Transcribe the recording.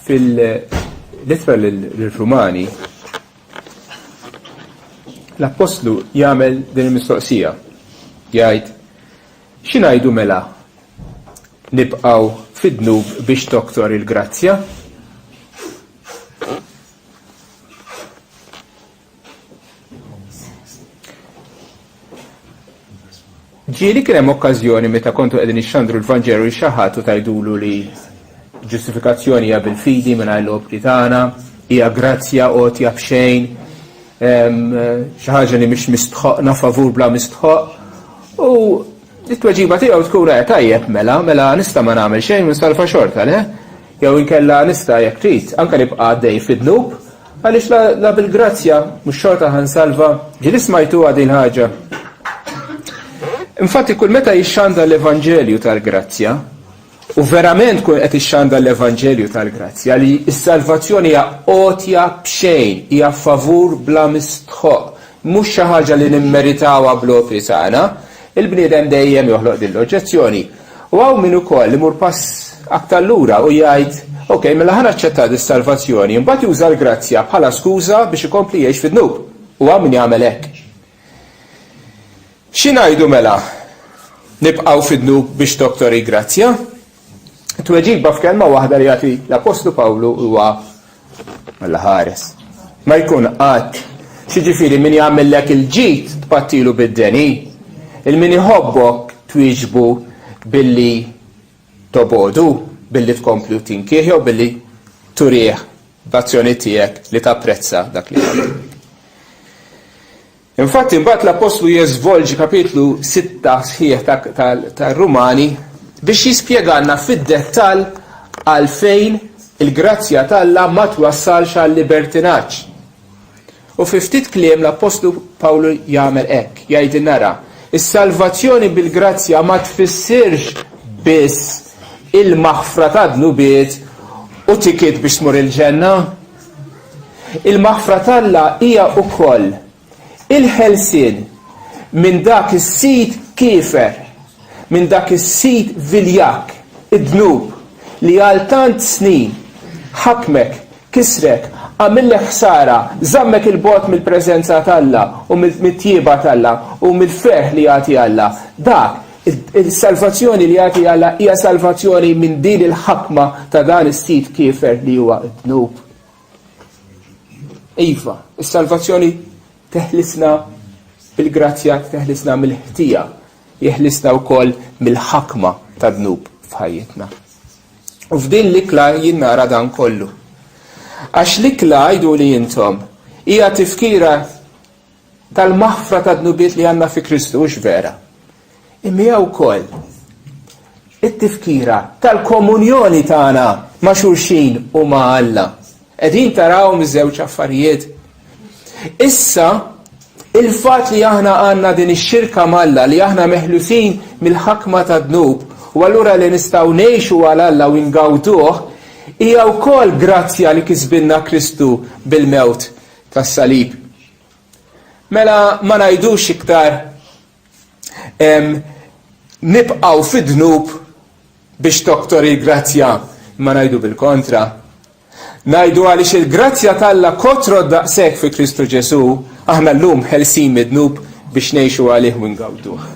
Fil-ittra lill-Rumani, l-Appostlu jagħmel din il-mistoqsija. Jgħid, xi ngħidu mela? Nibqgħu fid-dnub biex toktor il-grazzja? Ġieli kien hemm okkażjoni meta kontu qegħdin ixxandru l-Vanġelu lil xi ħadd u tgħidulu li ġustifikazzjoni hija bil-fidi mingħajr l-opri tagħna, hija grazzja għotja b'xejn, xi ħaġa li mhix mistħoqna favur bla mistħoq. U it-tweġiba tiegħu tkun eh, tajjeb mela, mela nista' ma nagħmel xejn u nsalva xorta, le? Jew inkella nista' jekk trid anke nibqa' għaddej fid-dnub Għaliex la, la bil-grazzja mhux xorta ħa nsalva? Ġieli smajtuha din ħaġa? Infatti kull meta jixxandar l-Evanġelju tal-grazzja, u verament kun qed ixxandar l-Evanġelju tal-grazzja li s-salvazzjoni hija għotja b'xejn, hija favur bla mistħoq, mhux xi ħaġa li nimmeritawha bl-opri tagħna, il-bniedem dejjem joħloq din l-oġġezzjoni. U hawn min ukoll imur pass aktar lura u jgħid, Ok, mela ħa naċċetta dis-salvazzjoni, imbagħad juża l-grazzja bħala skuża biex ikompli jgħix fid-dnub. U hawn min jagħmel hekk. Xi ngħidu mela? Nibqgħu fid-dnub biex toktor il-grazzja? Tweġiba f'kelma waħda li jagħti l-Appostlu Pawlu huwa Alla ħares. Ma jkun qatt. X'jiġifieri min jagħmillek il-ġid tpattilu bid-deni? Il-min iħobbok twieġbu billi tobogħdu, billi tkompli tinkih jew billi turih b'azzjoni tiegħek li tapprezza dak li jagħmel. Infatti mbagħad l-Appostlu jeżvolġi kapitlu sitta sħiħ tar-Rumani biex jispjegalna fid-dettall għalfejn il-grazzja t'Alla ma twassalx għal-libertinaġġ. U fi ftit kliem l-Appostlu Pawlu jagħmel hekk, jgħidilna ara, is-salvazzjoni bil-grazzja ma tfissirx biss il-maħfra ta' dnubiet u ticket biex tmur il-ġenna. Il-maħfra t'Alla hija wkoll il-ħelsien minn dak is-sid kiefer, minn dak is-sid viljakk, id-dnub, li għal tant snin ħakmek, kissrek, għamillek ħsara, żammek 'il bogħod mill-preżenza t'Alla u mit-tjieba t'Alla u mill-ferħ li jagħti Alla. Dak, is-salvazzjoni li jagħti Alla hija salvazzjoni minn din il-ħakma ta' dan is-sid kiefer li huwa d-dnub. Iva, is-salvazzjoni teħlisna bil-grazzja teħlisna mill-ħtija, jeħlisna wkoll mill-ħakma ta' dnub f'ħajjitna. U f'din l-ikla jien nara dan kollu. Għax l-ikla għidu li intom hija tifkira tal-maħfra ta' dnubiet li għandna fi Kristu, hux vera. Imma hija wkoll it-tifkira tal-komunjoni tagħna ma' xulxin u ma' Alla. Qegħdin taraw miż-żewġ affarijiet. Issa, il-fatt li aħna għandna din ix-xirka m'Alla, li aħna meħlusin mill-ħakma tad-dnub, u allura li nistgħu ngħixu għal Alla u ngawduh, hija wkoll grazzja li kisbilna Kristu bil-mewt tas-salib. Mela ma ngħidux iktar nibqgħu fid-dnub biex toktor il-grazzja, imma ngħidu bil-kontra. Ngħidu għaliex il-grazzja t'Alla kotrot daqshekk fi Kristu Ġesù, aħna llum ħelsin mid-dnub biex ngħixu għalih u ngawduh.